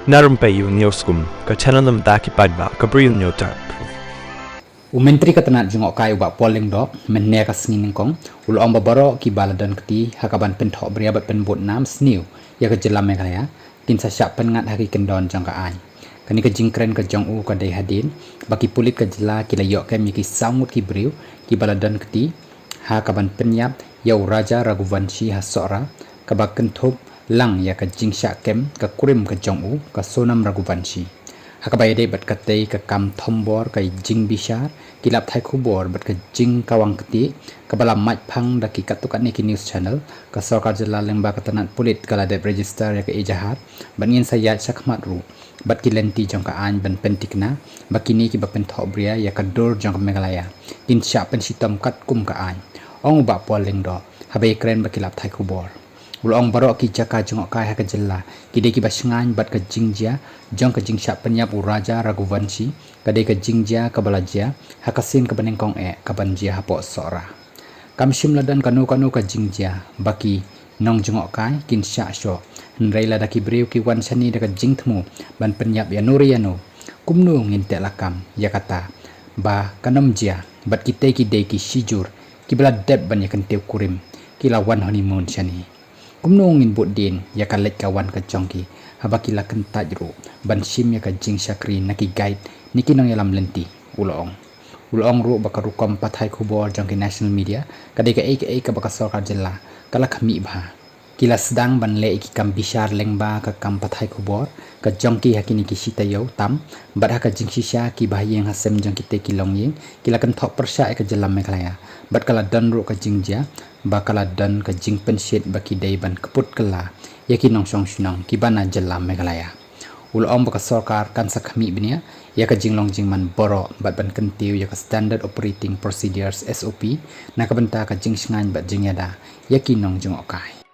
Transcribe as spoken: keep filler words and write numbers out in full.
Na Rympei U News Kum, ka channel na bynta ki paidbah ka Bri U News Tap. U Myntri ka tnat jngohkai u Bah Paul Lyngdoh, mynne ka sngi nyngkong, u la ong ba baroh kiba la don kti ha kaban pynthohbria bad pynbud nam sniew ïa ka jylla Meghalaya, kin sa shah pynngat ha ki kyndon jong ka aiñ. Kane ka jingkren ka jong u ka dei hadien ba ki pulit ka jylla ki la ïoh kem ïa ki saw ngut ki briew kiba la don kti ha kaban pynïap ïa u Raja Raghuvanshi ha Sohra, kaba kynthup lang ïa ka jingshah kem ka kurim ka jong u, ka Sonam Raghuvanshi. Ha kaba ïadei bad katei ka kam thombor ka jingbishar, ki lad pathai khubor bad ka jingkawang kti kaba la mait phang da ki katto katne ki news channel, ka sorkar jylla lyngba ka tnat pulit ka la dep register ïa ka ejahar, bad ngin sa ïaid shakhmat ruh bad ki lynti jong ka aiñ ban pynthikna ba kine kiba pynthohbria ïa ka dur jong ka Meghalaya kin shah pynshitom katkum ka aiñ, ong u Bah Paul Lyngdoh haba ïakren bad ki lad pathai khubor. U la ong baroh ki jaka jngohkai ha ka jylla ki dei kiba shngaiñ bad ka jingjia jong ka jingshah pynïap u Raja Raghuvanshi, ka dei ka jingjia kaba la jia ha ka sien kaba nyngkong eh kaban jia hapoh Sohra. Kam shym la don kano kano ka jingjia ba ki nongjngohkai kin shah shoh, hynrei lada ki briew ki wan shane da ka jingthmu ban pynïap ïano re ïano, kumno ngin teh lakam ïa kata ba kan ym jia? Bad kitei ki dei ki shijur kiba la dep ban ïa kyntiew kurim, ki la wan honeymoon shane. Kumno ngin bud dien ïa ka leit ka wan ka jong ki haba ki la kyntait ruh ban shim ïa ka jingshakri na ki guide ne ki nongïalam lynti? U la ong. U la ong ruh ba ka rukom pathai khubor jong ki national media ka dei kaei kaei kaba ka sorkar jylla ka la khmih bha. Ki la sdang ban leh ïa ki kam bishar lyngba ka kam pathai khubor ka jong ki ha kine ki shi taïew tam, bad ha ka jingshisha ki bahaïing hasem jong kitei ki longïing ki la kynthoh pyrshah ïa ka jylla Meghalaya, bad ka la don ruh ka jingjia ba ka la don ka jingpynshit ba ki dei ban kput kylla ïa ki nongshong shnong kiba na jylla Meghalaya. U la ong ba ka sorkar kan sa khmih bniah ïa ka jinglong jingman baroh bad ban kyntiew ïa ka Standard Operating Procedures, S O P, na ka bynta ka jingshngaiñ bad jingïada ïa ki nongjngohkai.